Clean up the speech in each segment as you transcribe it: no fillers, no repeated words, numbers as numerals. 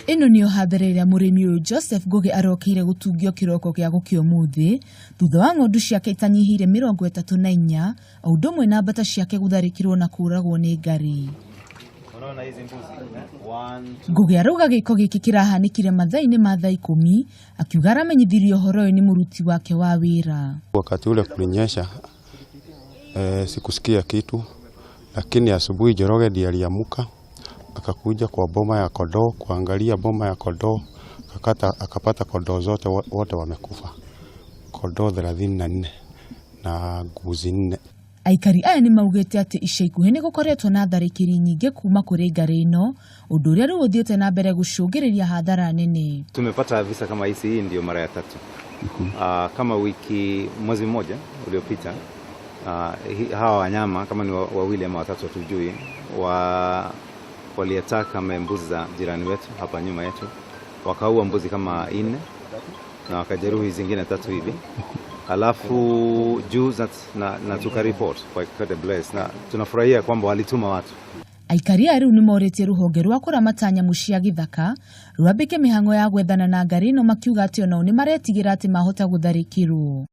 Ĩno nĩyo hathara ĩrĩa mũrĩmi ũyũ Joseph Ngũgĩ arokeire gũtungio kĩroko gĩa gũkĩa ũmũthĩ thutha wa ng'ondu ciake itanyihĩire 34 o ũndũ ũmwe na mbata ciake gũtharĩkĩrwo na kũũragwo nĩ ngarĩ. Ngũgĩ arauga gĩko gĩkĩ kĩrahanĩkire mathaa-inĩ ma thaa 10, akiuga aramenyithirio ũhoro ũyũ nĩ mũruti wake wa wĩra. Wakati ule kulinyesha, sikusikia kitu, lakini asubuhi Njoroge ndiye aliamuka akakuja kwa boma ya kondoo kuangalia boma ya kondoo, akapata kondoo zote wote wamekufa, kondoo 34 na mbuzi 4. Aikari aya nĩ maugĩte atĩ ica ikuhĩ nĩ gũkoretwo na tharĩkĩri nyingĩ kuma kũrĩ ngarĩ ĩno, ũndũ ũrĩa rĩu ũthiĩte na mbere gũcũngĩrĩria hathara nene. Tumepata visa kama hizi, hii ndio mara ya tatu. Kama wiki mwezi mmoja uliopita, hawa wanyama kama ni wawili ama watatu hatujui, waliataka mbuzi za jirani wetu hapa nyuma yetu, wakaua mbuzi kama 4 na wakajeruhi zingine 3 hivi. Alafu juzi na tukaripot kwa KWS na tunafurahia kwamba walituma watu. Aikari aya rĩu nĩ morĩtie rũhonge rwa kũramata nyamũ cia gĩthaka rwambĩke mĩhang'o ya gwethana na ngarĩ ĩno, makiuga atĩ onao nĩ maretigĩra atĩ mahota gũtharĩkĩrwo.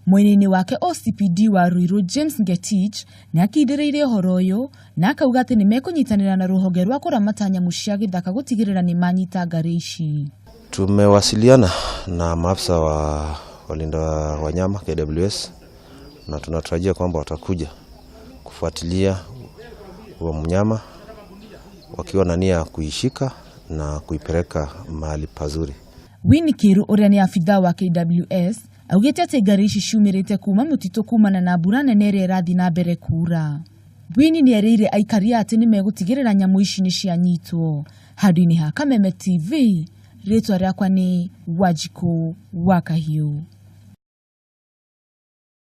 Mwena-inĩ wake OCPD wa Ruiru James Ngetich nĩ akindĩrĩirie ũhoro ũyũ na akauga atĩ nĩ mekũnyitanĩra na rũhonge rwa kũramata nyamũ cia gĩthaka gũtigĩrĩra nĩ manyita ngarĩ ici. Tumewasiliana na maafisa wa walinda wanyama KWS na tunatarajia kwamba watakuja kufuatilia huo mnyama wakiwa na nia ya kuishika na kuipeleka mahali pazuri. Winnie Kiru ũrĩa nĩ abithaa wa KWS augĩte atĩ ngarĩ ici ciumĩrĩte kuma mũtitũ kumana na mbura nene ĩrĩa ĩrathiĩ na mbere kuura. Winnie nĩerĩire aikari atĩ nĩmegũtigĩrĩra nyamũ ici nĩcianyitwo. Handũ-inĩ ha Kameme TV, rĩtwa rĩakwa nĩ Wanjikũ wa Kahiũ.